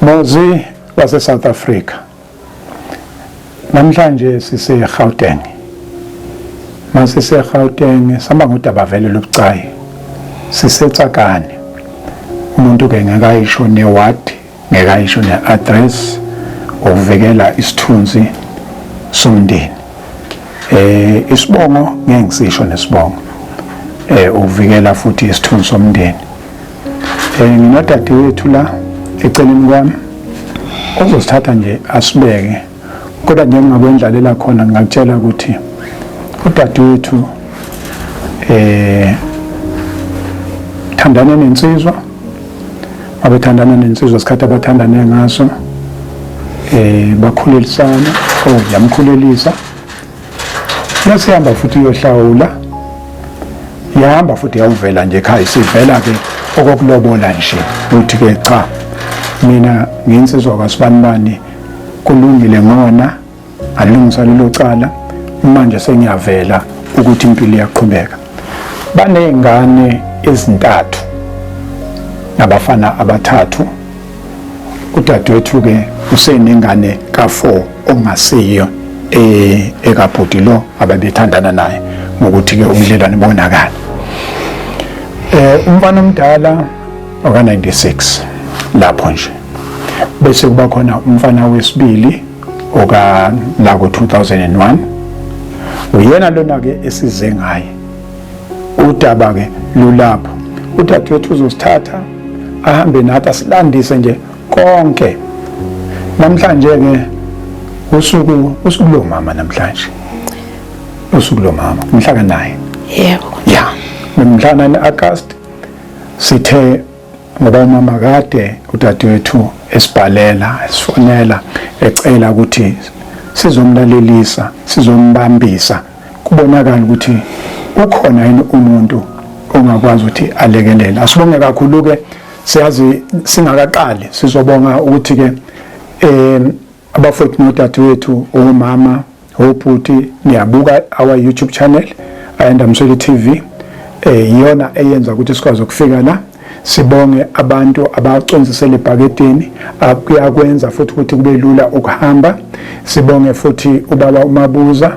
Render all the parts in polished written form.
Muzi wase South Africa. Namhlanje sise Gauteng. Masise Gauteng sihamba ngodaba vele lobucayi. Sisetsakane. Umuntu ke ngeke ayisho ne ward, ngeke ayisho ne address ukuvikela isithunzi somndeni. Isibongo ngeke ngisisho nesibongo. Ukuvikela futhi isithunzi somndeni. Nginodadewethu la eceleni kwami ozosithatha nje asibeke, kodwa njengakwendlalela khona ngingakutshela ukuthi udadewethu thandane nensizwa, babethandana nensizwa isikhathi abathandane ngaso, bakhulelisana, oh yamkhulelisa, yasihamba futhi iyohlawula, yahamba futhi yawuvela nje ekhaya, sivela ke okokulobola nje ukuthi ke cha mina nginsizwa kaSibanibani, kulungile ngona alungisa lelo cala, manje sengiyavela ukuthi impilo iyaqhubeka. Banezingane ezintathu nabafana abathathu. Udadewethu ke usenengane ka4 ongasiyo ekabhuti lo ababethandana naye ngokuthi ke ubudlelwane bonakala. Umfana omdala oka 96 lapho nje, bese kuba khona umfana wesibili oka la ko 2001, uyena lona ke esize ngaye. Udaba ke lulapho, udadewethu uzosithatha ahambe nathi asilandise nje konke. Namhlanje ke usuku lomama, namhlanje usuku lomama mhla ka-9. Yebo. Ya, mhla 9 August. Sithe ngoba umama kade udadewethu esibhalela, esifonela, ecela ukuthi sizomlalelisa, sizombambisa, kubonakala ukuthi ukhona yini umuntu ongakwazi ukuthi alekelele. Asibonge kakhulu ke, siyazi singakaqali sizobonga ukuthi ke abafowethu nodadewethu, omama, obhuti, niyabuka our YouTube channel Ayanda Msweli TV, iyona eyenza ukuthi sikwazi ukufika la. Sibonge abantu abaconsisele ebhaketeni, kuyakwenza futhi ukuthi kube lula ukuhamba. Sibonge futhi ubaba uMabuza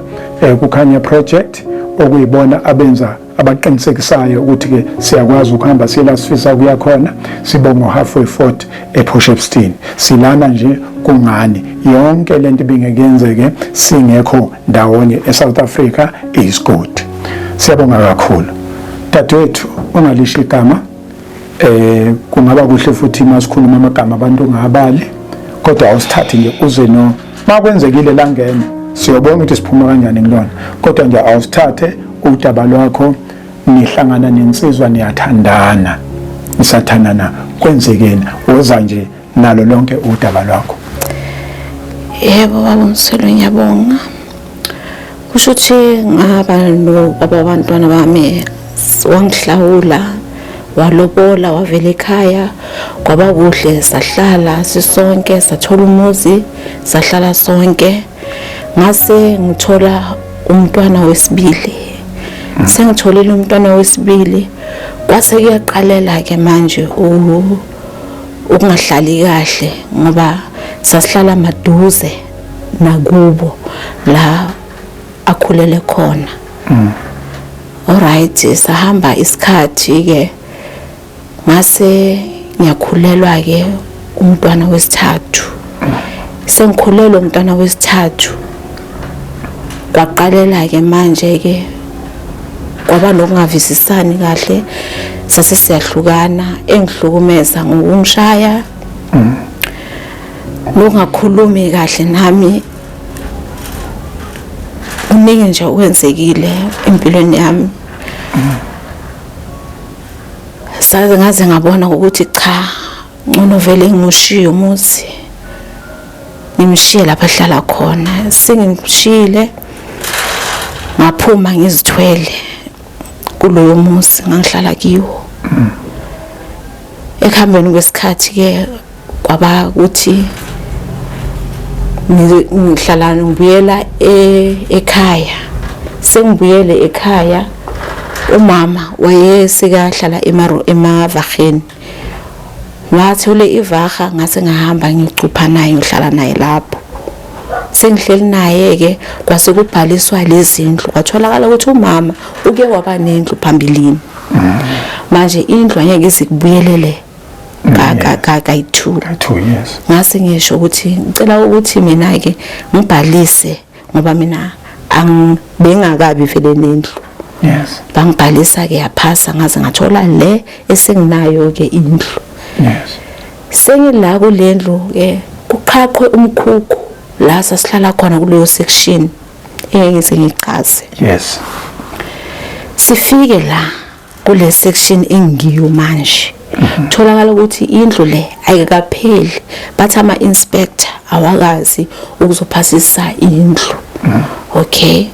kuKhanya Project, okuyibona abenza abaqinisekisayo ukuthi ke siyakwazi ukuhamba siye la sifisa ukuya khona. Sibonge Halfway Fort ePort Shepstone. Silana nje kungani yonke lento ibingekenzeke singekho ndawonye eSouth Africa is good. Siyabonga kakhulu dadewethu, ungalisho igama, kungaba kuhle futhi masikhuluma amagama abantu ungabali, kodwa awusithathe nje uze no makwenzekile langena siyobona ukuthi siphuma kanjani kulona, kodwa nje awusithathe udaba lwakho. Nihlangana nensizwa, niyathandana, nisathandana, kwenzekeni? Woza nje nalo lonke udaba lwakho. Yebo baba Msweli, ngiyabonga. Kusho ukuthi ngaba nobaba wabantwana bami, wangihlawula, walobola, wavela ekhaya, kwaba kuhle, sahlala sisonke, sathola umuzi, sahlala sonke. Ngase ngithola umntwana wesibili. Sengitholile umntwana wesibili, kwase kuyaqalela ke manje ukungahlali kahle, ngoba sasihlala maduze nakubo la akhulele khona. Alright, sahamba isikhathi ke, ngase ngiyakhulelwa ke umntwana wesithathu. Sengikhulelwe umntwana wesithathu, kwaqalela ke manje ke kwaba nokungavisisani kahle, sase siyahlukana, engihlukumeza ngokungishaya nokungakhulumi kahle nami. Kuningi nje okwenzekile empilweni yami, saze ngaze ngabona ukuthi cha, ngcono vele ngimushiye umuzi, ngimshiye lapha ahlala khona. Sengimshiyile, ngaphuma ngizithwele kuloyo muzi ngangihlala kiwo. Ekuhambeni kwesikhathi ke kwaba ukuthi ngihlala ngibuyela ekhaya. Sengibuyele ekhaya, umama wayesekahlala emavaheni. Wathole ivaha ngase ngahamba ngicupha naye ngihlala naye lapho. Sengihleli naye ke kwase kubhaliswa lezindlu kwatholakala ukuthi umama uke waba nendlu phambilini. Manje indlu angeke izikubuyelele kayi-2. Kayi-2, yes. Ngase ngisho ukuthi ngicela ukuthi mina ke ngibhalise ngoba mina angibengakabi vele nendlu. Yes. Bangibhalisa ke yaphasa ngaze ngathola le esenginayo ke indlu. Yes. Sengila kulendlu ke kuqhaqhwe umkhukhu la sasihlala khona kuleyo section engeke ngichaze. Yes. Sifike la kule section engiyo manje. Tholakala ukuthi indlu le ayikapheli bathi ama inspector awakazi ukuzophasisa indlu. Okay.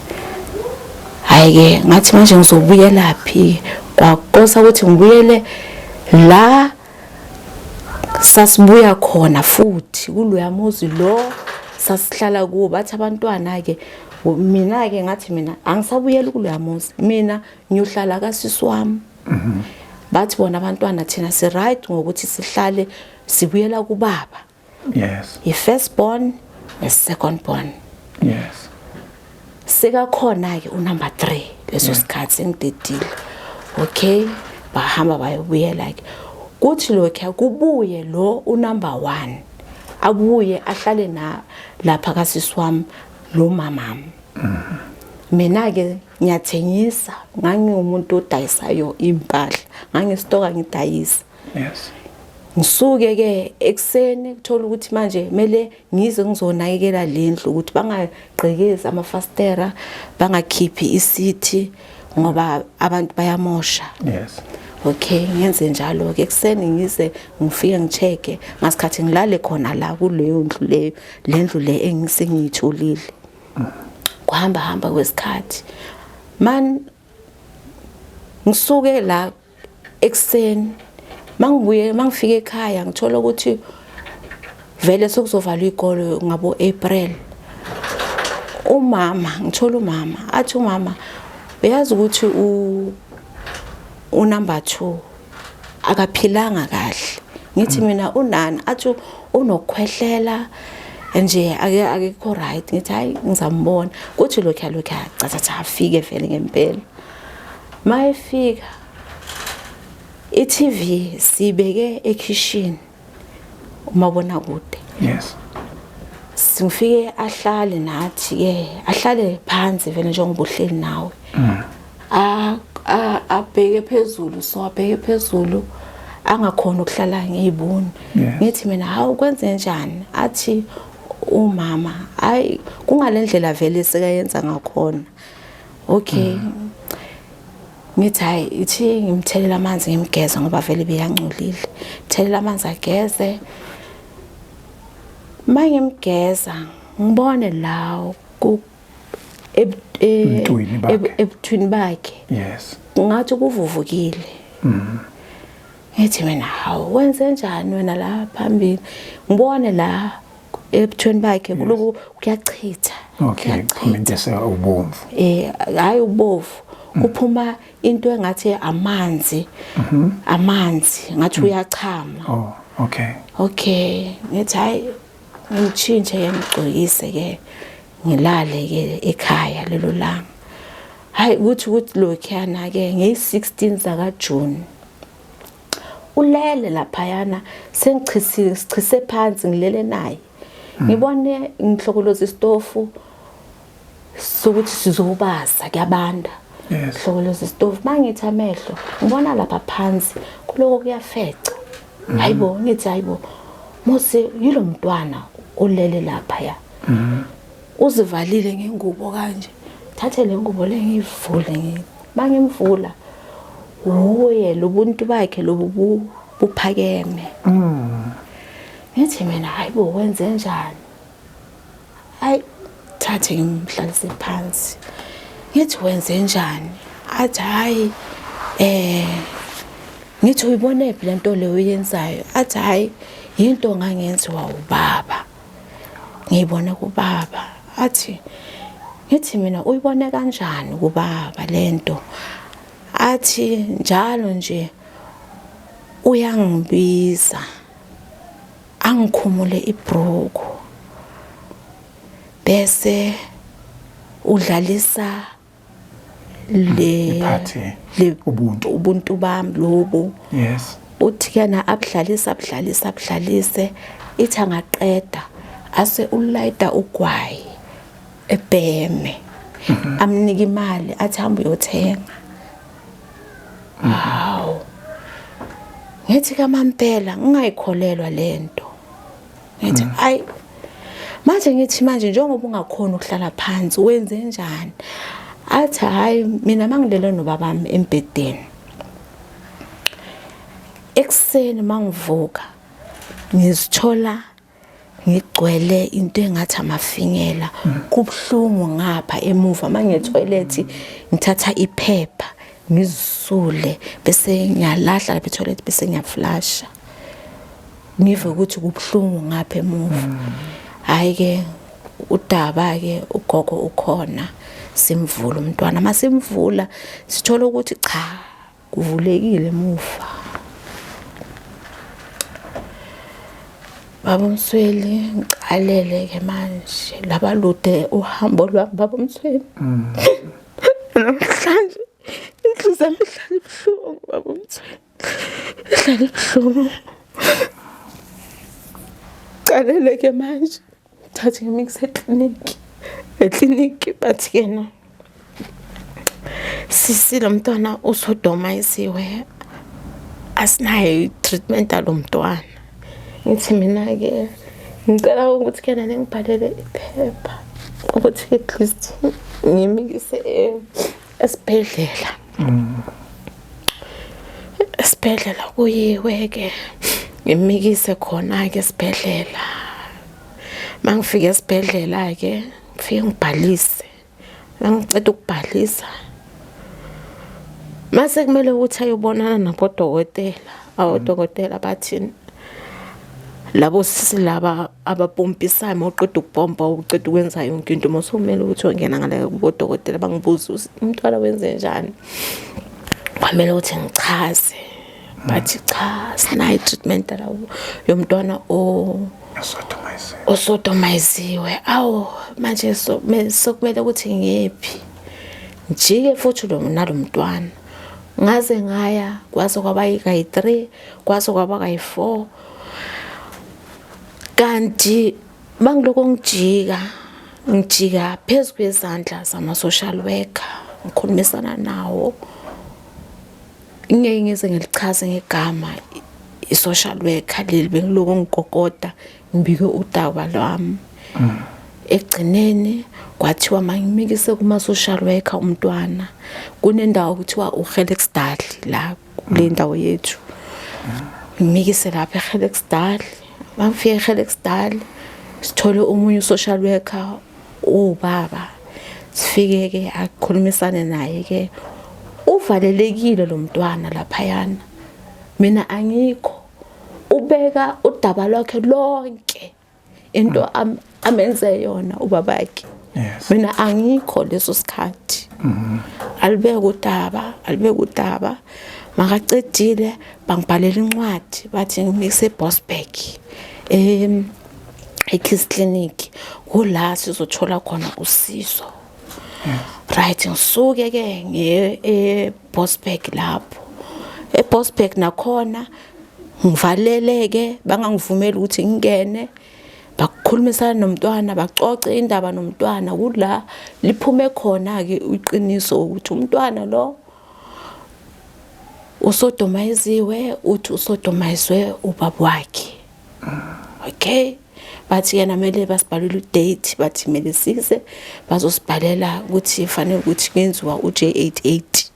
Hayi ke ngathi manje ngizobuyela phi kwakosa ukuthi ngibuyele la sasibuya khona futhi kuloya muzi lo sasihlala kuwo bathi abantwana ke mina ke ngathi mina angisabuyeli kuloya muzi mina ngiyohlala kasisi wami. Bathi bona abantwana thina si right ngokuthi sihlale sibuyela kubaba. Yes. I first born ne second born. Yes. Sekakhona ke unumber 3 leso sikhathi sengidedile. Okay, bahamba bayobuyela ke. Kuthi lokho kubuye lo unumber 1 abuye ahlale na lapha kasisi wami lo mamami. Mina ke ngiyathengisa, ngangiwumuntu odayisayo impahla, ngangistoka ngidayisa. Yes. Ngisuke ke ekseni kuthola ukuthi manje mele ngize ngizonakekela lendlu ukuthi bangagqekezi amafastera, bangakhiphi isithi ngoba abantu bayamosha. Yes. Okay, ngenze njalo ke ekseni ngize ngifike ngicheke ngasikhathi ngilale khona la kuleyo ndlu leyo, lendlu le engisengiyitholile. Kuhamba hamba kwesikhathi man ngisuke la ekseni mangibuye mangifika ekhaya ngithola ukuthi vele sekuzovalwa ikolo ngabo April. Umama ngithola umama athi umama uyazi ukuthi u number 2 akaphilanga kahle. Ngithi mina unani, athi unokukhwehlela nje akekho right. Ngithi hayi ngizambona kuthi lokho lokho cha afike vele ngempela. Mayefika iTV sibeke ekitchen umabona kude. Yes. Singifike ahlale nathi ke ahlale phansi vele njengoba uhleli nawe. Abheke phezulu, so abheke phezulu angakhona ukuhlala ngezibuni. Ngithi mina hawu kwenze njani? Athi umama hayi kungalendlela vele sekayenza ngakhona. Okay. Ngithi hayi ithi ngimthelela amanzi ngimgeze ngoba vele beyangcolile. Thelela amanzi ageze. Mangimgeza ngibone la ku ebuthwini bakhe. Yes. Ngathi kuvuvukile. Ngithi mina hawu wenze njani wena la phambili? Ngibone la ebuthweni bakhe kuloku kuyachitha. Okay, kuphuma into ubomvu. Hayi ubovu. Kuphuma into engathi amanzi. Amanzi ngathi uyachama. Oh, okay. Okay, ngithi hayi ngimtshintshe ngimgcokise ke ngilale ke ekhaya lelo langa. Hayi kuthi ukuthi lokhuyana ke ngeyi-16 zaka June. Ulele laphayana sengichisile sichise phansi ngilele naye. Ngibone ngihlokoloza isitofu sokuthi sizobasa kuyabanda. Yes. Hlokoloza isitofu mangithi amehlo ngibona lapha phansi kuloko kuyafeca. Hayibo ngithi hayibo Mose yilo mntwana olele lapha ya. Uzivalile ngengubo kanje. Thathe le ngubo le ngiyivule mangimvula uye lobuntu bakhe lobu buphakeme. Ngithi mina hayibo wenze njani? Hayi thathe ngimhlalise phansi. Ngithi wenze njani? Athi hayi ngithi uyibone phi lento leyo uyenzayo? Athi hayi into ngangenziwa ubaba. Ngiyibone kubaba. Athi ngithi mina uyibone kanjani kubaba lento? Athi njalo nje uyangibiza. Angikhumule ibhruku bese udlalisa le Iphathi le ubuntu. Ubuntu bami lobu. Yes. Uthi kena abudlalise abudlalise abudlalise, ithi angaqeda ase ulayita ugwayi ebheme, amnika imali athi hamba uyothenga. Hawu, ngithi kamampela ngingayikholelwa lento. Ngithi ayi, manje ngithi manje njengoba ungakhona ukuhlala phansi wenze njani? Athi hayi, mina mangilele nobabami embhedeni ekuseni, mangivuka ngizithola ngigcwele into engathi amafinyela, kubuhlungu ngapha emuva. Mangiye toilet ngithatha iphepha ngizisule, bese ngiyalahla lapha etoilet, bese ngiyaflasha, ngive ukuthi kubuhlungu ngapha emuva. Hayi ke, udaba ke ugogo ukhona, simvula umntwana. Masimvula sithola ukuthi cha, kuvulekile emuva. Baba uMsweli, ngicalele ke manje labalude uhambo lwami, baba uMsweli. Namhlanje inhliziyo yami ihlala ibuhlungu, baba uMsweli, ihlala ibuhlungu. Calele ke manje thathe ngimikise ekliniki. Ekliniki bathi kena, sisi, lo mntwana usodomayisiwe, asinayo i-treatment alo mntwana. Ngithi mina-ke ngicela ukuthi kena ningibhalele iphepha ukuthi at least ngimikise esibhedlela. Esibhedlela kuyiwe-ke, ngimikise khona-ke esibhedlela. Mangifika esibhedlela-ke ngifike ngibhalise. Mangiceda ukubhalisa mase kumele ukuthi ayobonana nabodokotela. Abodokotela bathi labo sisi laba abapompisayo, uma uqeda ukupompa, uqeda ukwenza yonke into, uma usumele ukuthi uyongena ngale kubodokotela, bangibuza ukuthi umntwana wenze njani. Kwamele ukuthi ngichaze, bathi cha, sinayo i-treatment la yomntwana o osodomayisiwe. Awu, manje sokumele ukuthi ngiyephi? Ngijike futhi lo nalo mntwana, ngaze ngaya kwaze kwaba kayi-3, kwaze kwaba kayi-4, kanti bangiloko ngijika ngijika phezu kwezandla zama-social worker, ngikhulumisana nawo. Ngeke ngize ngilichaze ngegama i-social worker leli, bengiloko ngikokoda ngibike udaba lwami. Ekugcineni kwathiwa mangimikise kuma-social worker umntwana, kunendawo kuthiwa uGeluksdal la kule ndawo yethu, ngimikise lapha eGeluksdal. Mangifika eGeluksdal sithole omunye u-social worker ubaba, sifike ke akukhulumisane naye ke. Uvalelekile lo mntwana laphayana, mina angikho. Ubeka udaba lwakhe lonke, into amenze yona ubabakhe. Mina angikho leso sikhathi. Alibeke udaba, alibeke udaba. Makacedile bangibhalela incwadi, bathi ngimikise eBoksburg eKids Clinic, kula sizothola khona usizo. Right, ngisuke ke ngiye eBoksburg. Lapho eBoksburg nakhona ngivaleleke, bangangivumeli ukuthi ngingene. Bakukhulumisana nomntwana, bacoce indaba nomntwana, kula liphume khona ke iqiniso ukuthi umntwana lo usodomayiziwe, uthi usodomayizwe ubaba wakhe. Okay, bathi yena kumele basibhalele udate, bathi kumele size bazosibhalela ukuthi fanele ukuthi kuyenziwa uJ88.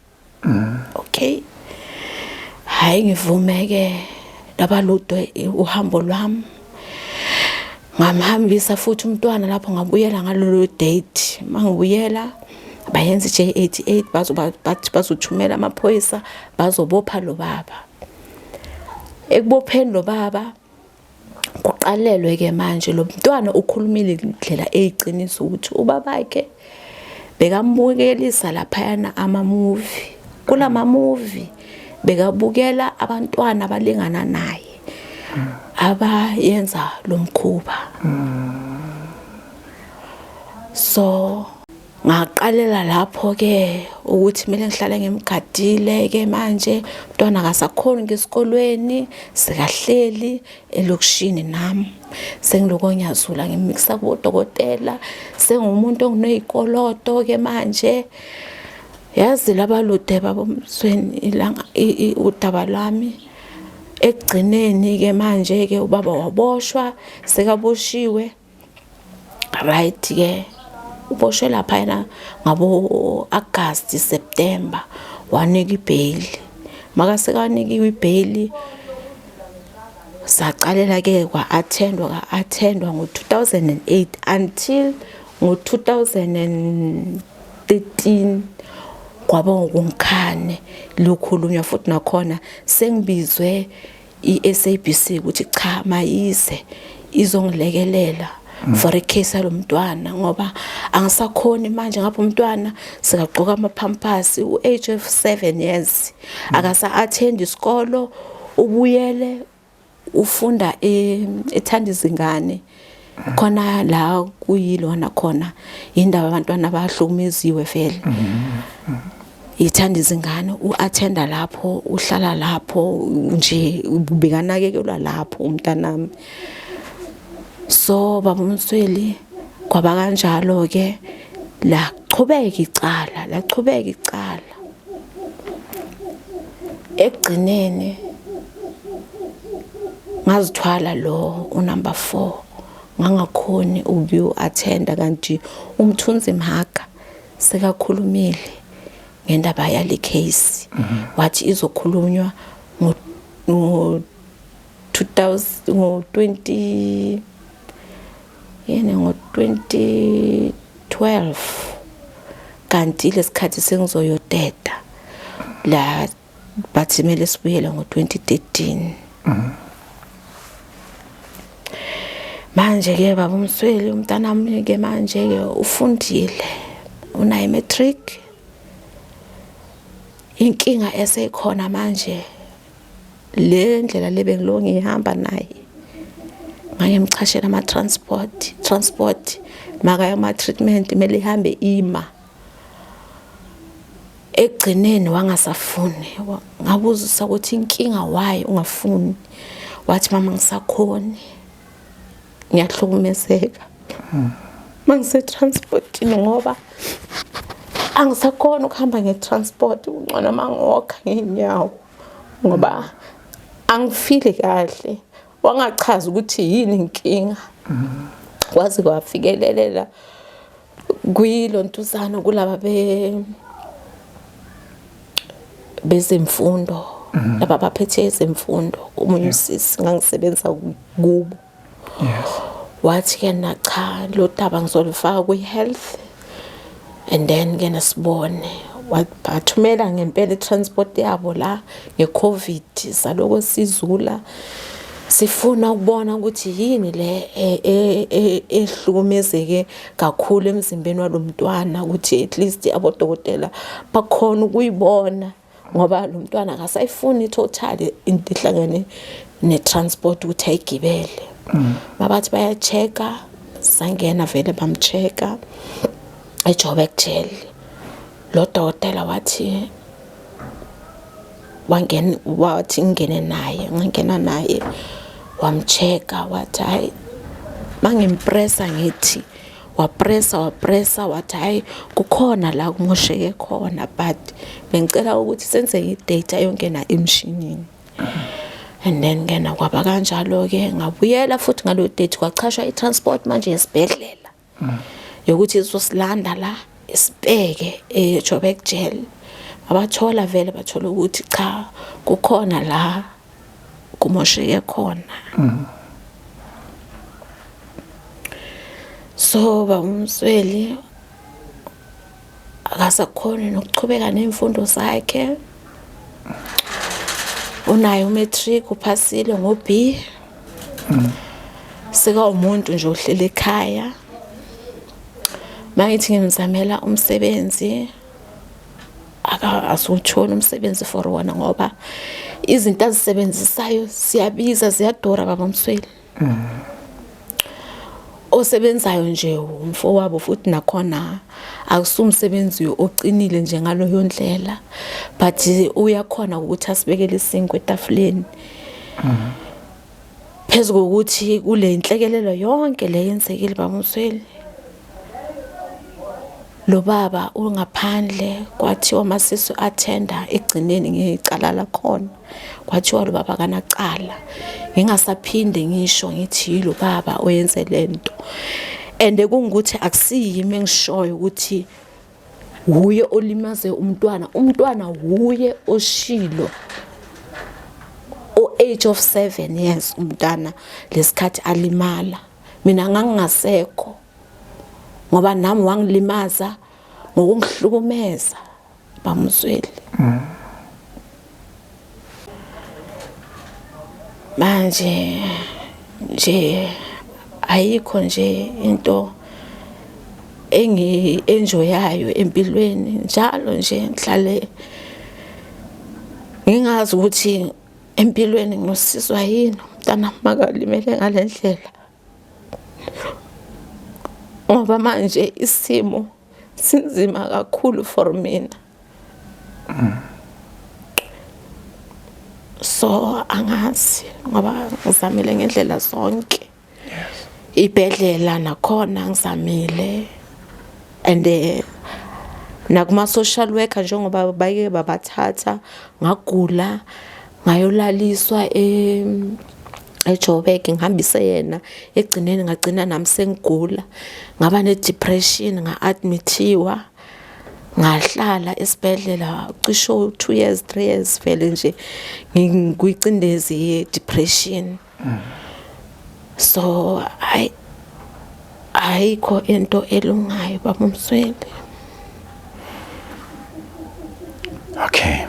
Okay, hayi, ngivume-ke. Labalude uhambo lwami, ngamhambisa futhi umntwana lapho, ngabuyela ngalolo date. Mangibuyela bayenza i-J88, bazo bathi bazothumela amaphoyisa, bazobopha lo baba. Ekubopheni lo baba kuqalelwe ke manje, lo mntwana ukhulumile indlela eyiqiniso ukuthi ubabakhe bekambukelisa laphayana ama-movie. Kulama movie bekabukela abantwana abalingana naye. Abayenza lomkhuba. So ngaqalela lapho ke ukuthi kumele ngihlale ngimgadile ke manje, umntwana akasakhoni ngesikolweni, sekahleli elokishini nami sengiloko ngiyazula ngimikisa kubodokotela, sengumuntu ongineyikoloto ke manje. Yazi labalude babomsweni ilanga udaba lwami ekugcineni ke manje ke ubaba waboshwa, sekaboshiwe right ke, uboshwe lapha yena ngabo August September, wanika ibail. Makasekanikiwe ibail, saqalela ke kwa-attendwa, ka-attendwa ngo-2008 until ngo-2013 kwaba ngokungikhane lukhulunywa futhi. Nakhona sengibizwe i-SABC ukuthi cha, mayize izongilekelela for icase yalomntwana ngoba angisakhoni manje ngapha umntwana sikagqoka ama-pampers, u-age of 7 years, akasa-attend isikolo, ubuyele ufunda ethanda izingane khona la kuyilona khona indawo abantwana abahlukumeziwe vele, ithanda izingane, u-attenda lapho, uhlala lapho nje, bekanakekelwa lapho umntanami. So baba uMsweli, kwaba kanjalo ke, laqhubeka icala, laqhubeka icala. Ekugcineni ngazithwala lo unumber 4, ngangakhoni ukuyo attenda kanti uMthunzi Mhaga sekakhulumile ngendaba yale case, wathi izokhulunywa ngo ngo 2000, ngo 20 yini, ngo 2012, kanti lesikhathi sengizoyoteta la bathi kumele sibuyele ngo 2013. Manje ke baba uMsweli, umntanami ke manje ke ufundile, unayo matric. Inkinga esekhona manje, le ndlela le bengilo ngihamba naye, ngangimchashela ama transport, transport makaya ama treatment kumele ihambe ima. Ekugcineni wangasafuni. Ngabuzisa ukuthi inkinga why ungafuni, wathi, "Mama, ngisakhoni, ngiyahlukumezeka mangise transportini ngoba angisakhona ukuhamba nge-transport, kungcono mangokha ngeenyawo ngoba angifili kahle." Wangachaza ukuthi yini inkinga, kwaze kwafikelelela kuyilontuzana kulaba be bezemfundo, laba baphethe ezemfundo, omunye usisi ngangisebenza kubo. Wathi ke na, "Cha, lo daba ngizolifaka kwi-health and then ke nasibone." Wathumela ngempela i-transport yabo la nge-COVID, saloko sizula sifuna ukubona ukuthi yini le ehlukumezeke kakhulu emzimbeni walomntwana, ukuthi at least abodokotela bakhona ukuyibona, ngoba lo mntwana akasayifuni totally into ehlangene ne-transport ukuthi ayigibele. Mabathi baya-check-a, sangena vele, bam-check-a eJoburg jail. Lo dokotela wathi wangena, wathi ngingene naye, ngangena naye, wam-check-a, wathi hayi, mangimpressa, ngithi wapressa, wapressa, wathi hayi, kukhona la kumosheke khona, but bengicela ukuthi senze i-data yongena emshinini. And then ngena, kwaba kanjalo ke, ngabuyela futhi ngalo date, kwachashwa i-transport manje yesibhedlela yokuthi izosilanda la isibheke eJoburg jail. Abathola vele, bathola ukuthi cha, kukhona la kumosheke khona. So bamsweli akasakhoni nokuchubeka nemfundo zakhe. Unayo umatric, uphasile ngo-B. Sika umuntu nje ohleli ekhaya. Mangithi ngimzamela umsebenzi, aka asiwutholi umsebenzi for wona ngoba Izinto azisebenzisayo siyabiza, ziyadura baba Msweli. Osebenzayo nje umfowabo, futhi nakhona akusumsebenzi oqinile nje ngaloyo ndlela, but uyakhona ukuthi asibekele isinkwa etafuleni. Phezu kokuthi kule inhlekelelo yonke le yenzekile baba Msweli, lo baba ungaphandle, kwathiwa masisu attenda egcineni ngecala lakhona, kwathiwa lo baba kanacala. Ngingasaphinde ngisho ngithi yilo baba oyenze lento, and kungukuthi akusiyimi engishoyo ukuthi wuye olimaze umntwana. Umntwana wuye oshilo, o age of 7 years umntwana lesikhathi alimala. Mina ngangingasekho ngoba nami wangilimaza ngokungihlukumeza bamzweli. Manje nje ayikho nje into engi enjoyayo empilweni, njalo nje ngihlale ngingazi ukuthi empilweni nginosizwa yini umntana makalimele ngalendlela, ngoba manje isimo sinzima kakhulu for mina. So angazi ngoba ngizamile ngendlela zonke, ibhedlela nakhona ngizamile, and nakuma social worker njengoba bayeke babathatha, ngagula ngayolaliswa e eJoburg, ngihambise yena egcineni, ngagcina nami sengigula, ngaba ne-depression, nga-admithiwa, ngahlala esibhedlela cishe 2 years, 3 years, vele nje ngikuyicindezi ye-depression. So hayi, ayikho into elungayo baba uMsweli. Okay.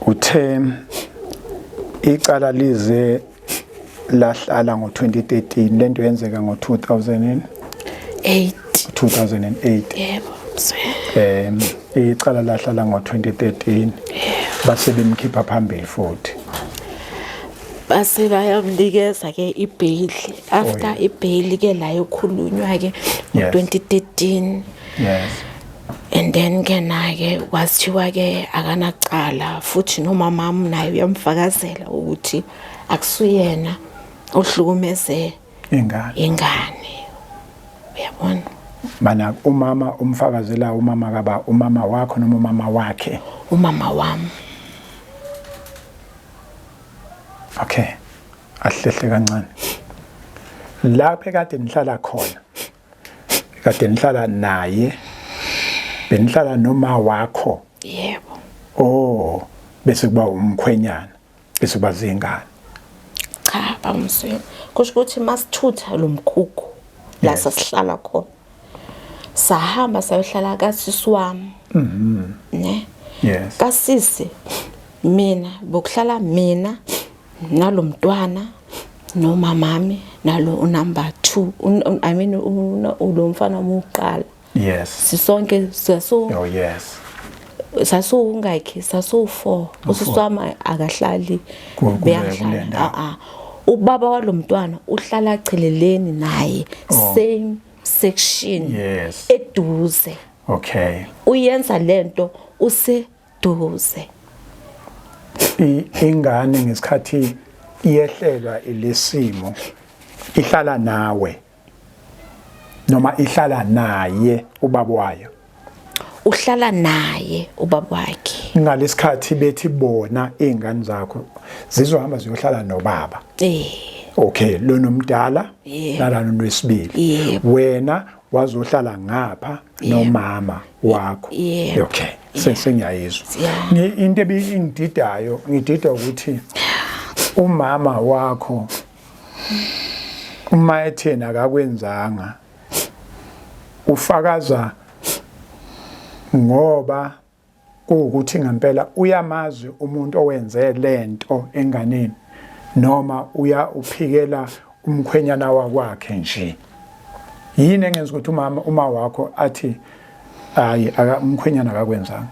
Uthe icala lize lahlala ngo-2013, lento yenzeka ngo-2008? 2008. Yebo, Msweli. Icala lahlala ngo-2013, base bemkhipha phambili futhi. Base bayamnikeza ke ibail after ibail ke la yokhulunywa ke ngo-2013. And then ke na-ke kwathiwa ke akanacala, futhi nomamami naye uyamfakazela ukuthi akusuyena ohlukumeze ingane. Ingane, uyabona. Mana, umama umfakazela, umama kaba umama wakho noma umama wakhe? Umama wami. Okay, ahlehle kancane. Lapho ekade nihlala khona, kade nihlala naye, benihlala noma wakho? Yebo. Oh, bese kuba umkhwenyana, bese kuba zingane? Cha bamswini, kusho ukuthi masithutha lo mkhukhu la sasihlala khona, sahamba sayohlala kasisi wami. Ne? Yes. Kasisi mina bokuhlala mina nalomntwana nomamami nalo unumber 2, I mean lo mfana wokuqala. Sisonke saso. Oh yes. Sasungakhi, sasu4. Usisi wami akahlali. Beyahlala a a ubaba walomntwana uhlala acheleleni naye. Oh. Same section. Eduze. Uyenza lento useduze. Ingane ngesikhathi iyehlelwa ilesimo ihlala nawe noma ihlala naye ubaba wayo? Uhlala naye ubaba wakhe. Ngalesikhathi bethi bona izingane zakho zizohamba ziyohlala nobaba? Eh. Okay, lo nomdala nalana wesibili. Yebo. Wena wazohlala ngapha nomama wakho? Yebo. Okay, sengiyayizwa. Into ebingididayo, ngidida ukuthi umama wakho uma ethena akakwenzanga, ufakaza ngoba kuwukuthi ngempela uyamazi umuntu owenze lento enganeni, noma uya uphikela umkhwenyana wakwakhe nje? Yini engenza ukuthi umama, uma wakho athi hayi, umkhwenyana akakwenzanga?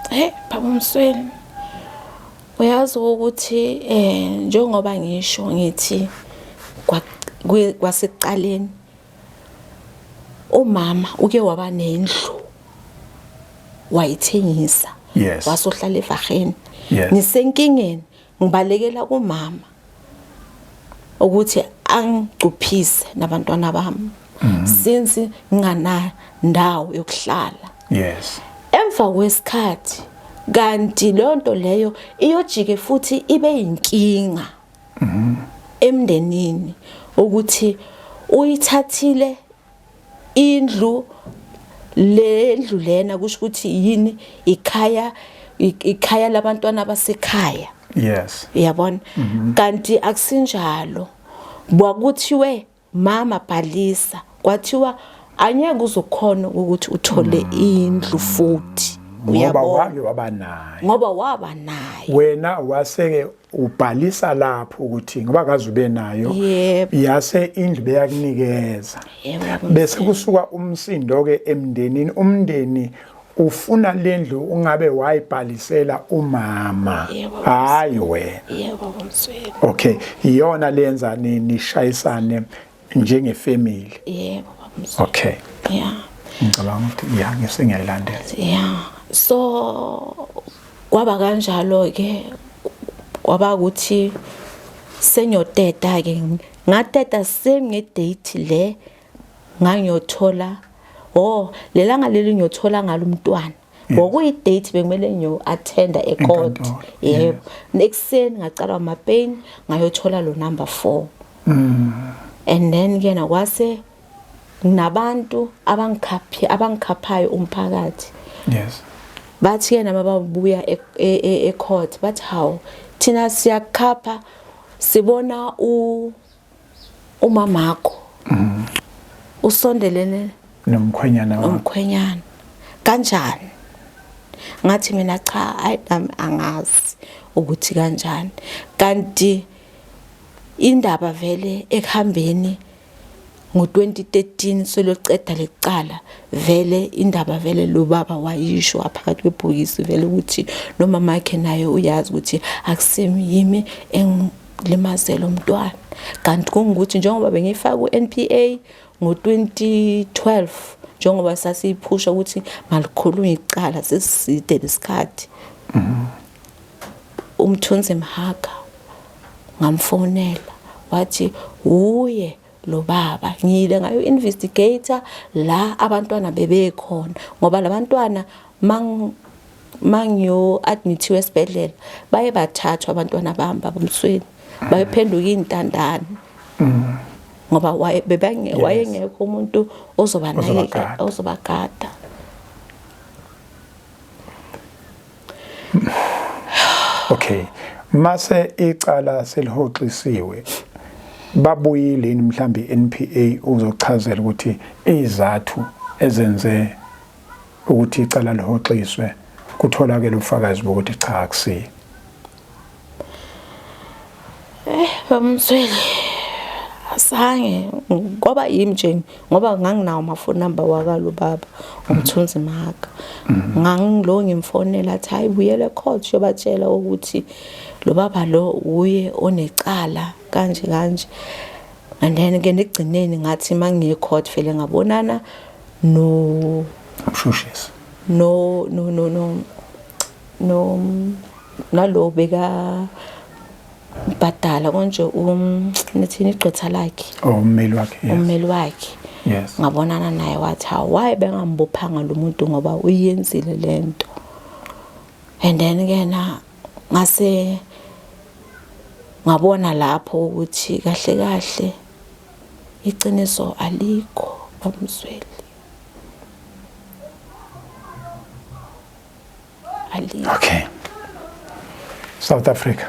Hey baba Msweli. Uyazi ukuthi eh njengoba ngisho ngithi kwasekuqaleni umama uke waba nendlu wayithengisa yes. wasohlala evaheni yes. Ngisenkingeni ngibalekela kumama ukuthi angicuphise nabantwana bami since ngingana ndawo yokuhlala. Yes. Emva kwesikhathi kanti leyo nto leyo iyojike futhi ibe yinkinga emndenini ukuthi uyithathile indlu lendlu lena, kusho ukuthi yini, ikhaya ikhaya labantwana basekhaya. Uyabona, kanti akusinjalo. Kwakuthiwe mama bhalisa, kwathiwa angeke uzokhona ukuthi uthole indlu futhi. Ngoba Uyabona? Wake waba nayo. Ngoba waba nayo. Wena waseke ubhalisa lapho ukuthi ngoba kaze ube nayo. Yebo. Yase indlu beyakunikeza. Yebo. Bese kusuka umsindo ke emndenini, umndeni ufuna lendlu ungabe wayibhalisela umama. Yebo. Hayi wena. Yebo, Msweli. Okay, iyona lenza nishayisane njengefamily. Yebo, Msweli. Okay. Yeah. Ngicabanga ukuthi ya ngisengiyayilandela. Yeah. So kwaba kanjalo ke, kwaba ukuthi sengiyoteta ke, ngateta same ngedate le ngangiyothola, oh, lelanga leli ngiyothola ngalo umntwana. Ngokuyi date bekumele ngiyo attenda ecourt. Enkantolo. Yebo, ekuseni ngacala ama pain, ngayothola lo number 4. And then ke nakwase nabantu abangikhaphi abangikhaphayo umphakathi. Bathi ke nama babuya e-court bathi hawu, thina siyakhapha, sibona u umamakho usondelene nomkhwenyana wakho. Nomkhwenyana kanjani? Ngathi mina cha, hayi, nami angazi ukuthi kanjani, kanti indaba vele ekuhambeni ngo-2013 seloceda lecala vele, indaba vele lo baba wayisho phakathi kwebhokisi vele ukuthi nomama wakhe naye uyazi ukuthi akusimi yimi engilimazela umntwana, kanti kungukuthi njengoba bengiyifaka ku-NPA ngo-2012, njengoba sasiyiphusha ukuthi malikhulunywe icala sesiside lesikhathi. Umthunzi Mhaga ngamfonela, wathi uye lo baba, ngiyile ngayo investigator la abantwana bebekhona, ngoba labantwana mang mangiyo admithiwe esibhedlela baye bathathwa abantwana bami, babamsweni, bayophenduka intandane ngoba waye bebange wayengekho umuntu ozobanakekela. Ozobagada. Ozobagada. Okay, mase icala selihoxisiwe, babuyile yini mhlambi iNPA uzochazela ukuthi izathu ezenze ukuthi icala lihoxiswe, kutholakele ubufakazi bokuthi cha, akusiyo? Bamswele, asange, ngoba yimi nje, ngoba nganginawo ama-phone number wakalo baba uMthunzi Mhaka, ngangilo ngimfonela, athi hayi, buyele ecourt yobatshela ukuthi lo baba lo uye onecala kanje kanje. And then ke negcineni ngathi mangiye court vele ngabonana no Umshushisi. No nalo beka bhadala konje, nithini, igqwetha lakhe. Oh, ummeli wakhe, yes. Ummeli wakhe. Ngabonana naye, wathi hawu, why bengambophanga lo muntu ngoba uyenzile lento. And then ke na ngase ngabona lapho ukuthi kahle kahle iqiniso alikho, bamzweli, alikho. Okay, South Africa,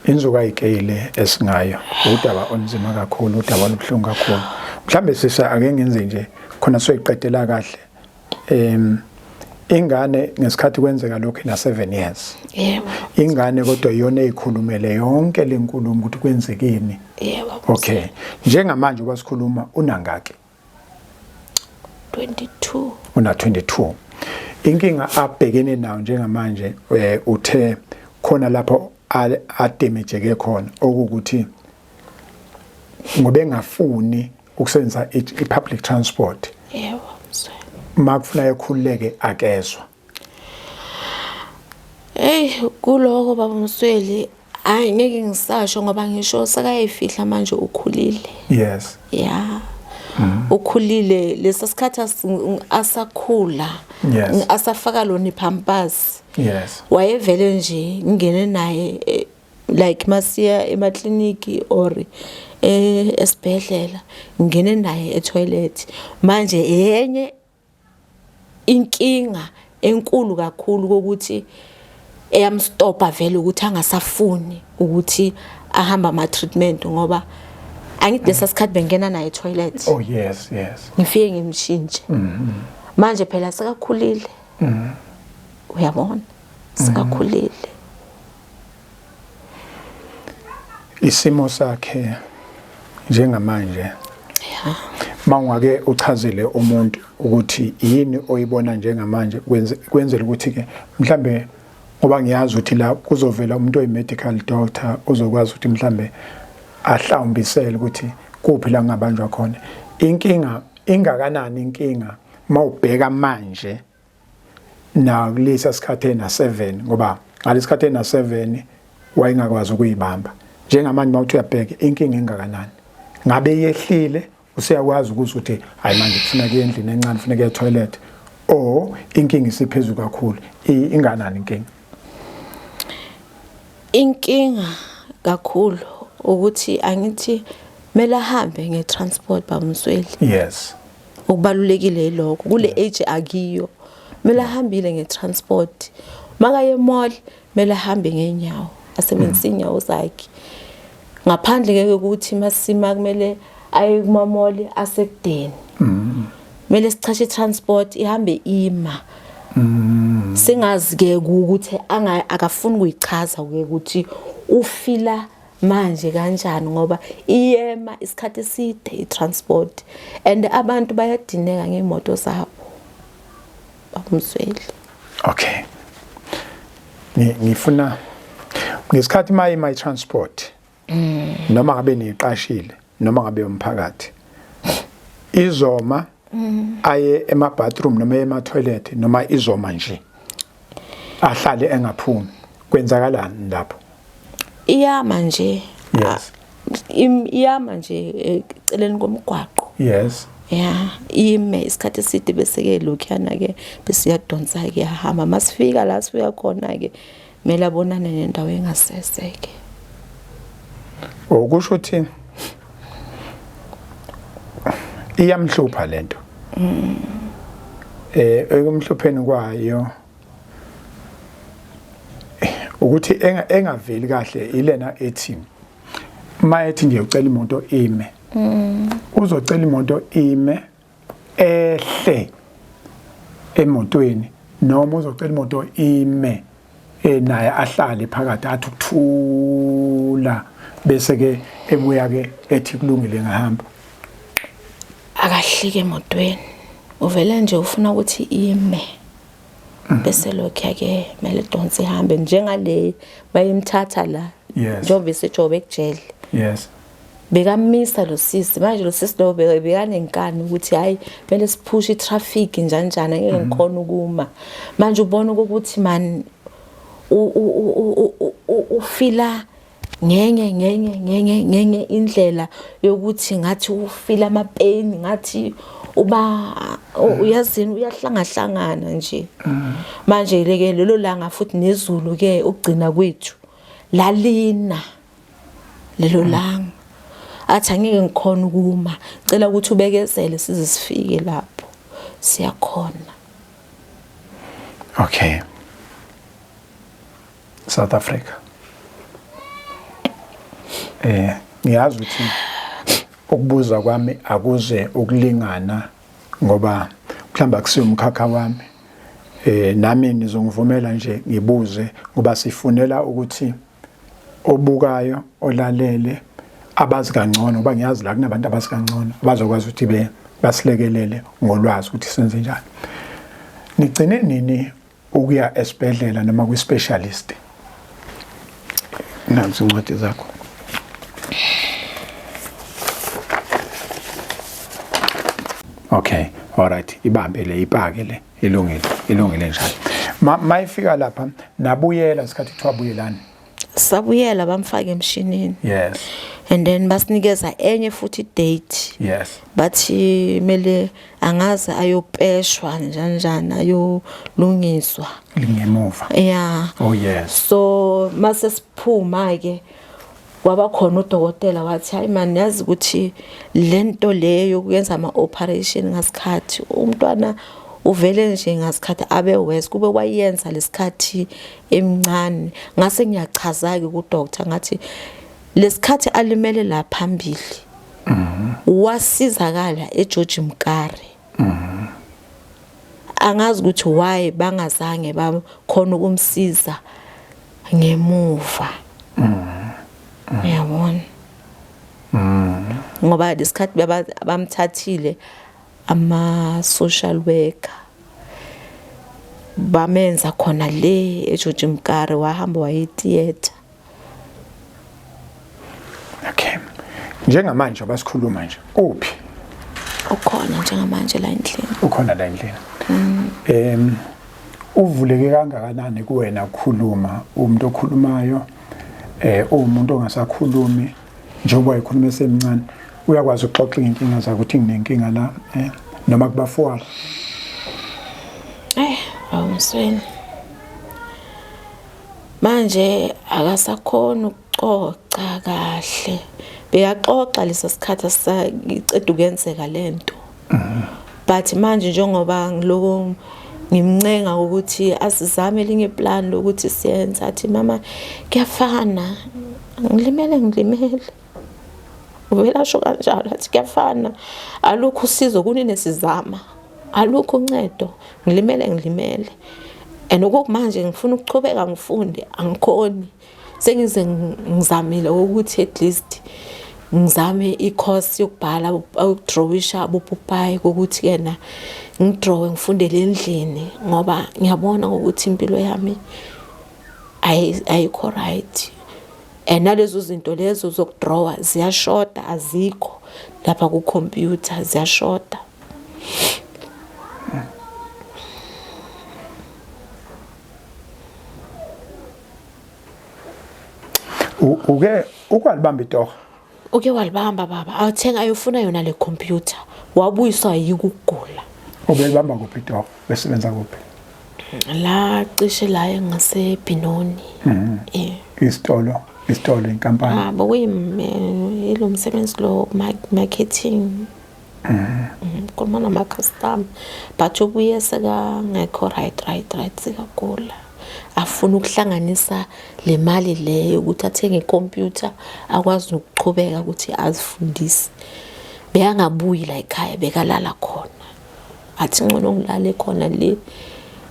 inzuka ayikeyile esingayo, udaba onzima kakhulu, udaba olubuhlungu kakhulu. Mhlambe sisa ake ngenze nje khona soyiqedela kahle. Ingane ngesikhathi kwenzeka lokho ina 7 years. Yebo. Ingane kodwa iyona eyikhulumele yonke lenkulumo ukuthi kwenzekeni. Yebo. Okay, njengamanje kwasikhuluma unangaki? 22. Una 22. Inkinga abhekene nayo njengamanje eh, uthe khona lapho ademejeke khona okukuthi ngoba engafuni ukusebenzisa i-public transport. Yebo. Makufuna ekhululeke akezwa. Hey kuloko baba Msweli hayi ngeke ngisasho ngoba ngisho sekayifihla manje ukhulile. Yes. Yeah. Mm. Ukhulile lesa sikhathi asakhula. Yes. Asafaka lona ipampers. Yes. Wayevele nje ngingene naye eh, like masiya emakliniki or eh, esibhedlela ngingene naye etoilet. Manje yenye inkinga enkulu kakhulu kokuthi eyamstopa vele ukuthi angasafuni ukuthi ahamba ama treatment ngoba angithi lesa sikhathi bengena naye toilet. Oh yes, yes. Ngifike ngimshintshe. Mhm. Manje phela sekakhulile. Mhm. Uyabona? Sekakhulile. Isimo sakhe njengamanje yeah. Mawungake uchazele umuntu ukuthi yini oyibona njengamanje kwenzela ukuthi ke mhlambe ngoba ngiyazi ukuthi la kuzovela umuntu oyi medical doctor ozokwazi ukuthi mhlambe ahlawumbisele ukuthi kuphi la ngabanjwa khona inkinga ingakanani inkinga mawubheka manje nakulesa sikhathi ena-7 ngoba ngalesikhathi ena-7 wayengakwazi ukuyibamba njengamanje mawuthi uyabheka inkinga engakanani ngabe yehlile useyakwazi ukuzwa ukuthi hayi manje kufuna kuye endlini encane kufuneka kuye toilet or inkinga isiphezulu kakhulu inganani inkinga? Inkinga kakhulu ukuthi angithi mele ahambe nge-transport babamsweli. Yes. Okubalulekile yilokho kule age akiyo mele ahambile nge-transport makaye emall mele ahambe ngenyawo asebenzise mm. inyawo zakhe ngaphandle ke ukuthi masima kumele aye kuma-mall asekudeni mm. kumele sichashe i-transport ihambe ima mm. singazi ke ukuthi akafuni kuyichaza ke ukuthi ufila manje kanjani ngoba iyema isikhathi eside i-transport and abantu bayadineka ngey'moto zabo bamzweli. Okay, ngifuna ngesikhathi maye my transport mm. noma ngabe niyiqashile noma ngabe umphakathi izoma mm. aye ema bathroom noma ema toilet noma izoma nje ahlale engaphumi kwenzakalani lapho? Iyama nje. Yes. Iyama nje eceleni komgwaqo. Yes. Yeah, ime isikhathi eside bese ke lokhuyana ke bese iyadonsa ke yahamba masifika la sifika khona ke kumele abonane nendawo engasese ke. Okusho ukuthi iyamhlupha lento. Mm. Eh ekumhlupheni kwayo ukuthi engaveli kahle ilena ethi mayethi nje ucela imoto ime. Mm. Uzocela imoto ime ehle emotweni noma uzocela imoto ime naye ahlale phakathi athi ukuthula bese ke ebuya ke ethi kulungile ngahamba. Akahlike emotweni uvele nje ufuna ukuthi ime bese lokhu ke mele donse ihambe njengale bayimthatha la njengoba esejobe ekujele. Yes. Bekamisa lo sisi manje lo sisi lo bekanenkani ukuthi hayi kumele siphushe itraffic njani njani angeke ngikhona ukuma manje ubona ukuthi man ufila ngenye ngenye ngenye ngenye indlela yokuthi ngathi ufila amapeni ngathi uba uyazini uyahlangahlangana nje mm. manje leke lelo langa futhi nezulu ke ukugcina kwethu lalina lelo langa athi angeke ngikhona ukuma cela ukuthi ubekezele size sifike lapho siyakhona. Okay. South Africa. Eh ngiyazi ukuthi ukubuza kwami akuze ukulingana ngoba mhlawumbe akusiyo umkhakha wami. Eh nami nizongivumela nje ngibuze ngoba sifunela ukuthi obukayo olalele abazi kangcono ngoba ngiyazi la kunabantu abazi kangcono abazokwazi ukuthi be basilekelele ngolwazi ukuthi senze njani. Nigcine nini ukuya esibhedlela noma kwi-specialist? Nansi incwadi zakho. Okay, alright, ibambe le ipake le, ilungile, ilungile njalo. Ma mayifika lapha nabuyela isikhathi kuthiwa buyelani. Sabuyela bamfaka emshinini. Yes. And then basinikeza enye futhi date. Yes. Bathi mele angaze ayopeshwa njani njani ayolungiswa. Ngemuva. Yeah. Oh yes. So mase siphuma ke kwaba khona udokotela wathi hayi man yazi ukuthi lento le yokuyenza ama operation ngasikhathi umntwana uvele nje ngasikhathi abe worse kube wayenza lesikhathi emncane ngase ngiyachaza-ke kudoctor ngathi lesikhathi alimele la phambili wasizakala eGeorge Mkare angazi ukuthi why bangazange bakhona ukumsiza ngemuva uyabona ngoba lesikhathi bamthathile ama social worker bamenza khona le eGeorge Mkare wahamba waye theater. Okay. Njengamanje abasikhuluma nje uphi? Ukhona njengamanje la endlini. Ukhona la endlini. Mm. Uvuleke kangakanani kuwena ukukhuluma umuntu okhulumayo eh umuntu ongasakhulumi njengoba ekhuluma esemncane uyakwazi ukuxoxa inkinga zakhe ukuthi nginenkinga la eh noma kubafowabo. Eh, awumsweni. Manje akasakhoni ukuxoxa kahle. Bekaxoxa lesa sikhathi asiceda ukuyenzeka lento. But manje njengoba ngiloko ngimncenga ukuthi asizame elinye iplan lokuthi siyenze athi mama kuyafana ngilimele ngilimele uvela asho kanjalo athi kuyafana alukho usizo kunini sizama alukho uncedo ngilimele ngilimele and okokumanje ngifuna ukuchubeka ngifunde angikhoni sengize ngizamile ukuthi at least ngizame i-course yokubhala ukudrowisha abopopayi kokuthi yena ngidrowe ngifundele endlini ngoba ngiyabona ukuthi impilo yami ayikho right and nalezo zinto lezo zokudrowa ziyashoda azikho lapha ku-computer ziyashoda. Uke ukwalibamba itoho? Uke walibamba baba, awuthenga ayofuna yona le computer, wabuyiswa yikugula. Ubelibamba kuphi itoho? Besebenza kuphi? La cishe la engase Benoni. Mhm. Eh. Isitolo, isitolo inkampani. Ah, bokuyimi ilo msebenzi lo marketing. Mhm. Khuluma nama customer but ubuye sekangekho right right right sekagula. Afuna ukuhlanganisa le mali leyo ukuthi athenge ikhompyutha akwazi nokuqhubeka ukuthi azifundise. Bekangabuyi la ekhaya bekalala khona. Athi ngcono ngilale khona le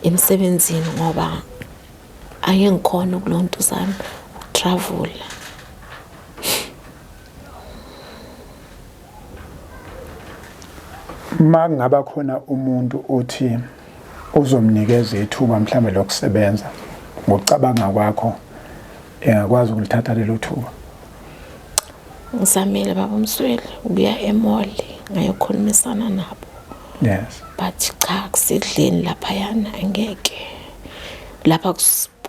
emsebenzini ngoba angeke ngikhona ukulontuzana ukutravula. Uma kungaba khona umuntu othi uzomnikeza ithuba mhlambe lokusebenza ngokucabanga kwakho engakwazi ukulithatha lelo thuba? Ngizamile baba Msweli ukuya emall ngayokhulumisana nabo. Yes. But cha kusedleni laphayana angeke. Lapha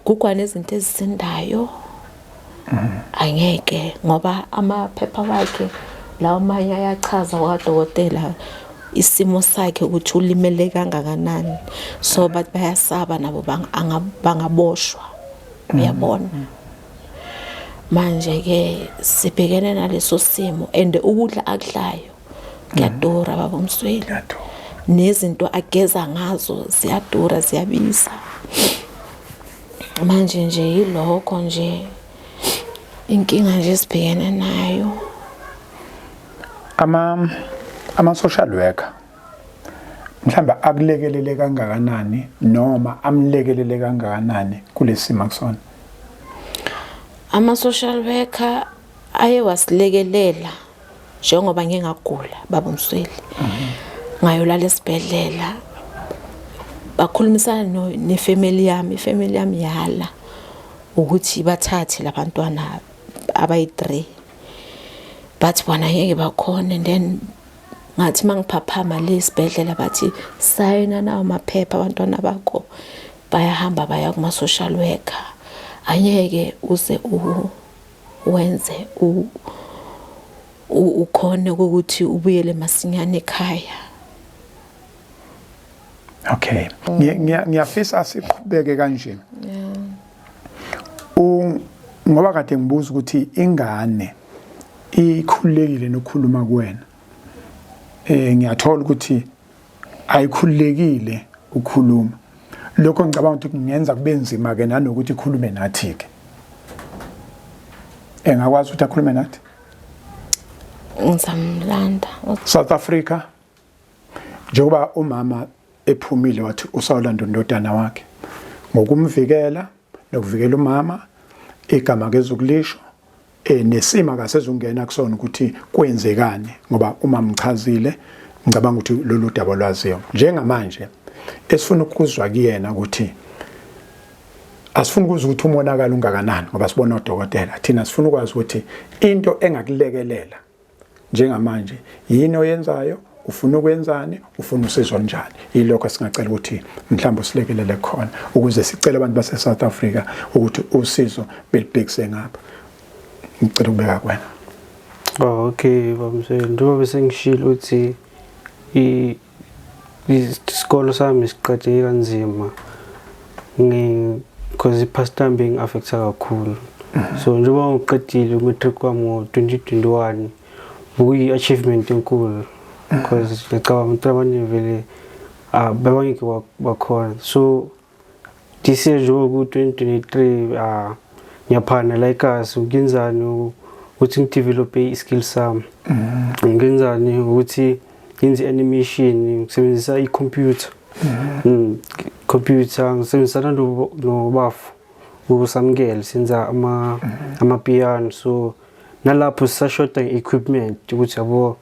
kugugwa nezinto ezisindayo. Angeke ngoba amaphepha wakhe lawo manye ayachaza kwadokotela isimo sakhe ukuthi ulimele kangakanani. So bathi bayasaba nabo bangaboshwa. Uyabona? Manje ke sibhekene naleso simo and ukudla akudlayo kuyadura baba uMsweli. Nezinto ageza ngazo ziyadura ziyabiza. Manje nje yilokho nje inkinga nje esibhekene nayo. Ama ama social worker mhlawumbe akulekelele kangakanani noma amlekelele kangakanani kulesimo akusona? Ama social worker aye wasilekelela njengoba ngingagula baba Msweli. Ngayolala esibhedlela. Bakhulumisana no nefamily yami, ifamily yami yala ukuthi bathathe labantwana abayi-3, bathi bona ngeke bakhone. And then ngathi mangiphaphama le esibhedlela, bathi sayina nawo amaphepha, abantwana bakho bayahamba baya kuma-social worker, angeke uze wenze ukhone ukuthi ubuyele masinyane ekhaya. Okay, ngiyafisa siqhubeke kanje ngoba kade ngibuza ukuthi ingane ikhululekile nokukhuluma kuwena. Ngiyathola ukuthi ayikhululekile ukukhuluma. Lokho ngicabanga ukuthi kungenza kube nzima ke nanokuthi ikhulume nathi ke. Engakwazi ukuthi akhulume nathi? Ngizamlanda. South Africa, njengoba umama ephumile wathi usawulanda undodana wakhe ngokumvikela nokuvikela umama, igama kezukulisho nesimo akasezungena kusona ukuthi kwenzekani, ngoba uma mchazile, ngicabanga ukuthi lolu daba lwaziyo. Njengamanje esifuna ukuzwa kuyena ukuthi asifuni ukuzwa ukuthi umonakalo ungakanani, ngoba sibona odokotela thina. Sifuna ukwazi ukuthi into engakulekelela njengamanje yini oyenzayo, ufuna ukwenzani, ufuna usizo njani. Yilokho singacela ukuthi mhlawumbe usilekelele khona, ukuze sicele abantu base South Africa ukuthi usizo belibhekise ngapha. Ngicela ukubeka kuwena. Oh, okay, bamsele, njengoba bese ngishilo ukuthi isikolo sami siqedeke kanzima because i-past time bengi-affecta kakhulu. So njengoba ngiqedile umatric wami ngo-2021, bekuyi-achievement enkulu because ngiyacabanga ukuthi abanye vele bebangeke bakhona. So this year, njengoba ku-2023, ngiyaphana la ikasi ngenzani ukuthi ngidevelope i-skill sami, ngenzani ukuthi ngenze i-animation ngisebenzisa i-computer, computer ngisebenzisana nobafu usamukele, senza ama amapiano. So nalapho sisashoda nge-equipment ukuthi yabo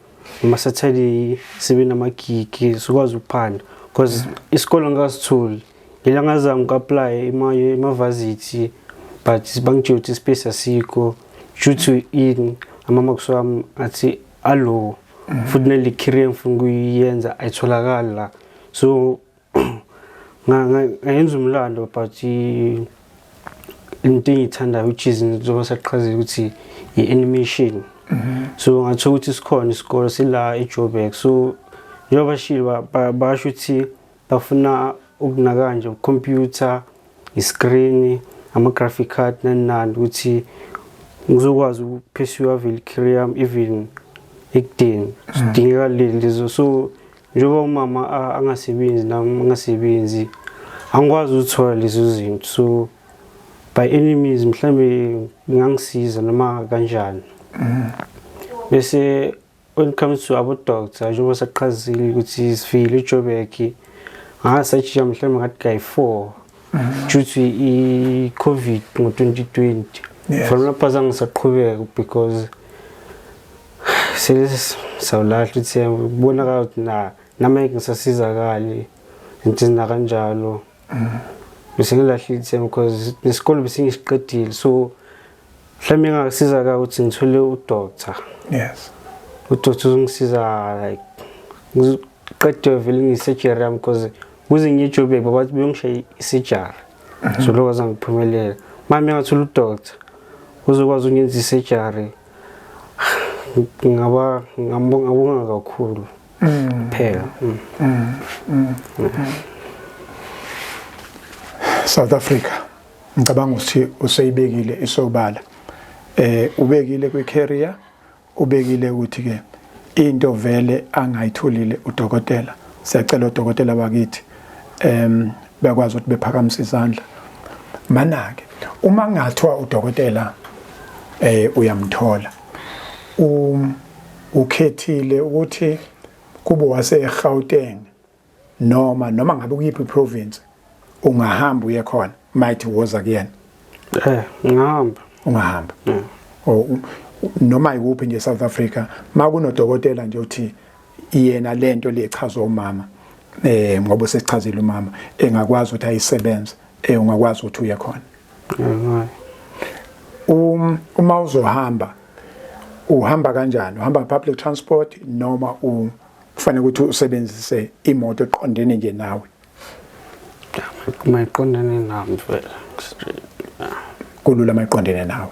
ama-Saturday sibe namagigi, sikwazi ukuphanda, because isikole ngikasitholi. Ngile ngazama uku-apply emavasithi, but bangitshela ukuthi ispace asikho due to ini, ama-marks wami athi alow, futhi nale career engifuna ukuyenza ayitholakali la. So ngayenza umlando, but into engiyithandayo, which is njengoba saqhazile ukuthi i-animation, so ngathola ukuthi sikhona isikolo sila eJoburg. So njengoba bashilo, basho ukuthi bafuna ukunaka nje computer, iscreen, ama-graphic card, nani nani, ukuthi ngizokwazi ukupursue vele career yami even ekudeni sidingeka lezo. So njengoba umama angasebenzi, nami angasebenzi, angikwazi ukuthola lezo zinto. So by any means mhlambe ngangisiza noma kanjani. Bese when it comes to abo doctor, njengoba saqhazile ukuthi sifikile eJoburg, ngasajika mhlawumbe ngathi kayi-4 due to i-COVID ngo-2020. From lapho azange ngisaqhubeka because sewulahla ukuthi kubonakala ukuthi na nami ngisasizakali into nakanjalo. Bese ngilahlile ithemba because nesikole bese ngisiqedile. So mhlawumbe ngingasiza ukuthi ngithole udoctor, udoctor uzongisiza like ngiqede vele ngiyi-surgery yami, because kuze ngiye eJoburg babathi beyongishaya i-surgery. So lokho azange ngiphumelele. Mami ngathola udoctor uzokwazi ukungenza i-surgery, ngingaba ngabonga kakhulu phela. South Africa, ngicabanga ukuthi useyibekile isobala, ubekile kwi-career, ubekile ukuthi ke into vele angayitholile udokotela. Siyacela odokotela bakithi bekwazi ukuthi bephakamise izandla. Mana-ke uma kungathiwa udokotela uyamthola, ukhethile ukuthi kube wase-Gauteng noma ngabe kuyiphi province, ungahamba uye khona might woza kuyena? Ngihamba. Ungahamba noma ikuphi nje South Africa, makunodokotela nje uthi yena lento lechazwa umama. Ngoba sesichazile umama engakwazi ukuthi ayisebenze, ungakwazi ukuthi uye khona. Uma uzohamba uhamba kanjani? Uhamba public transport noma kufanele ukuthi usebenzise imoto eqondene nje nawe? Mayiqondene nami vele. Kulula mayiqondene nawe.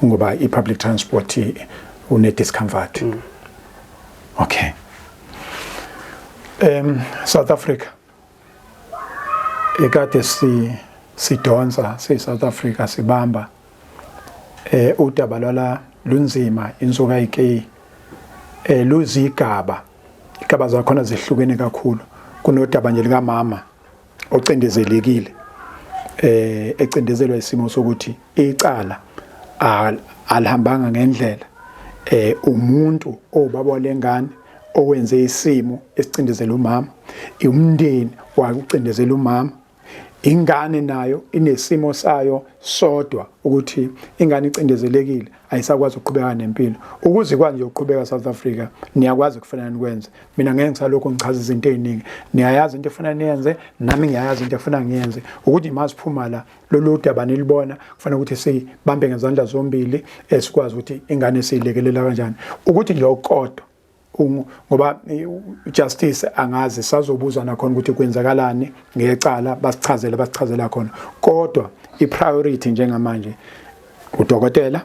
Ngoba i-public transport une discomfort. Okay. South Africa. Ekade sidonsa si South Africa sibamba udaba lwala lunzima insuku ayikeyi luzigaba igaba zakhona zehlukene kakhulu. Kunodaba nje likamama ocindezelekile, ecindezelwa isimo sokuthi icala alihambanga ngendlela, umuntu obaba lengane owenze isimo esicindezela umama, umndeni wakucindezela umama, ingane nayo inesimo sayo sodwa ukuthi ingane icindezelekile ayisakwazi ukuqhubeka nempilo. Ukuze kwanje ukuqhubeka South Africa niyakwazi kufanele nikwenze. Mina ngeke ngisalokhu ngichaza izinto eziningi, niyayazi into efanele niyenze, nami ngiyayazi into efanele ngiyenze. Ukuthi masiphuma la lolu daba nilibona kufanele ukuthi sibambe ngezandla zombili, sikwazi ukuthi ingane siyilekelela kanjani. Ukuthi nje okukodwa ngoba justice angazi sazobuza nakhona ukuthi kwenzakalani ngecala, basichazele khona, kodwa i-priority njengamanje udokotela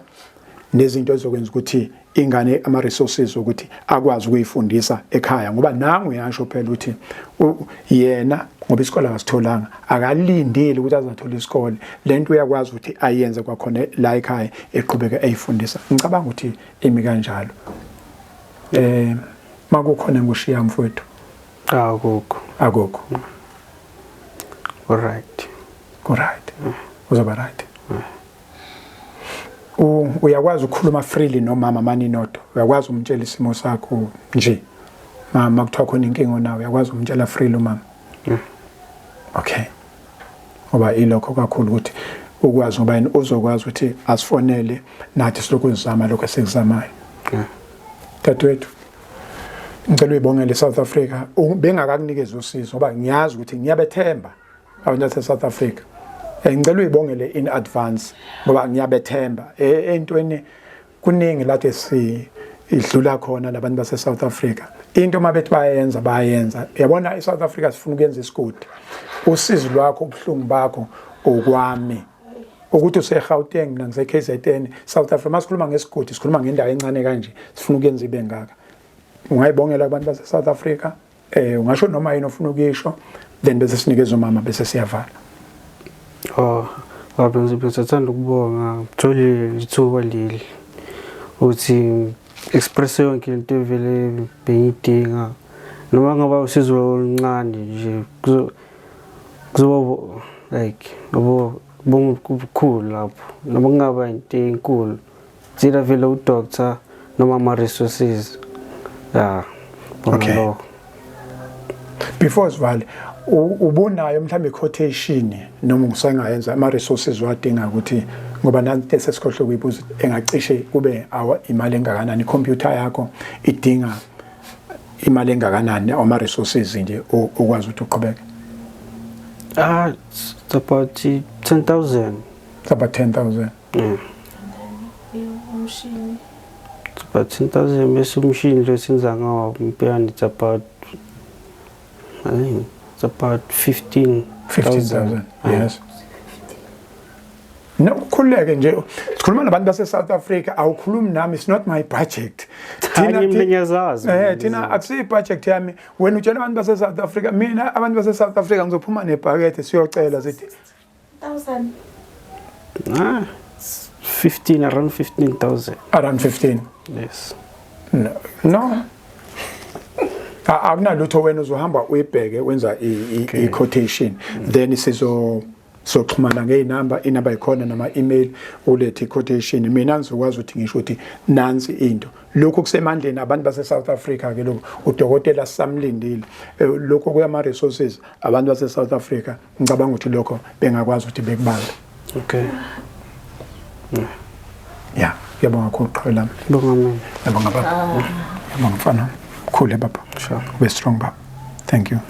nezinto ezokwenza ukuthi ingane ama resources ukuthi akwazi ukuyifundisa ekhaya, ngoba nangu uyasho phela ukuthi yena ngoba isikole akasitholanga akalindile ukuthi azathola isikole, lento uyakwazi ukuthi ayenze kwakhona la ekhaya eqhubeke eyifundisa. Ngicabanga ukuthi imi kanjalo. Makukhona ngushiya mfowethu? Akukho. Akukho. All right. All right. Uzoba right. Uyakwazi ukukhuluma freely nomama mani nodwa, uyakwazi umtshela isimo sakho nje, mama kuthiwa khona inkinga onayo uyakwazi umtshela freely umama? Okay, ngoba ilokho kakhulu ukuthi ukwazi, ngoba yena uzokwazi ukuthi asifonele nathi silokhu sizama lokho esikuzamayo. Dadewethu, ngicela uyibongele South Africa bengakakunikeza usizo, ngoba ngiyazi ukuthi ngiyabethemba abantu base South Africa. Ngicela uyibongele in advance ngoba ngiyabethemba entweni kuningi lapho idlula khona labantu base South Africa. Into mabethi bayenza bayenza. Uyabona iSouth Africa sifuna ukuyenza isigodi. Usizi lwakho ubuhlungu bakho okwami. Ukuthi useGauteng mina ngise KZN South Africa, masikhuluma ngesigodi sikhuluma ngendawo encane kanje, sifuna ukuyenza ibe ngaka. Ungayibongela kubantu base South Africa, ungasho noma yini ofuna ukuyisho, then bese sinikeza umama bese siyavala. Oh, baba ngizothanda ukubonga ngithole ithuba leli ukuthi express yonke into evele bengidinga, noma ngaba usizo oluncane nje kuzoba like yabo kubukhulu lapho, noma kungaba into enkulu tsila vele udoctor noma ama resources. Yeah. Okay. Before sivale, ubunayo mhlawumbe quotation noma usengayenza ama resources wadinga ukuthi, ngoba nanti sesikhohle ukuyibuza, engacishe kube imali engakanani ikhompyutha yakho idinga imali engakanani ama resources nje ukwazi ukuthi uqhubeke? It's about 10,000. It's about 10,000. Yeah. Umshini. It's about 10,000 bese umshini lo senza ngawo mpiyani, it's about, I think it's about 15,000. 15,000. Yes. No, ukhululeke nje. Sikhuluma nabantu base South Africa, awukhulumi nami, it's not my budget. Thina ngiyazazi. Thina akusiyi budget yami. Wena utshela abantu base South Africa, mina abantu base South Africa ngizophuma nebhakethe siyocela sithi 1,000. 15, around 15,000. Around 15. Yes. No. No. Akunalutho, wena uzohamba uyibheke wenza i-quotation, then sizo soxhumana ngeinamba, inamba ikhona nama email, ulethe i-quotation, mina ngizokwazi ukuthi ngisho ukuthi nansi into. Lokhu kusemandleni abantu base South Africa ke, lokhu udokotela samlindile, lokho kuyama resources abantu base South Africa, ngicabanga ukuthi lokho bengakwazi ukuthi bekubambe. Okay. Yeah, ngiyabonga kakhulu qhawe lami. Bonga mina. Ngiyabonga baba. Ngiyabonga mfana. Khule baba. Sure. Ube strong baba. Thank you.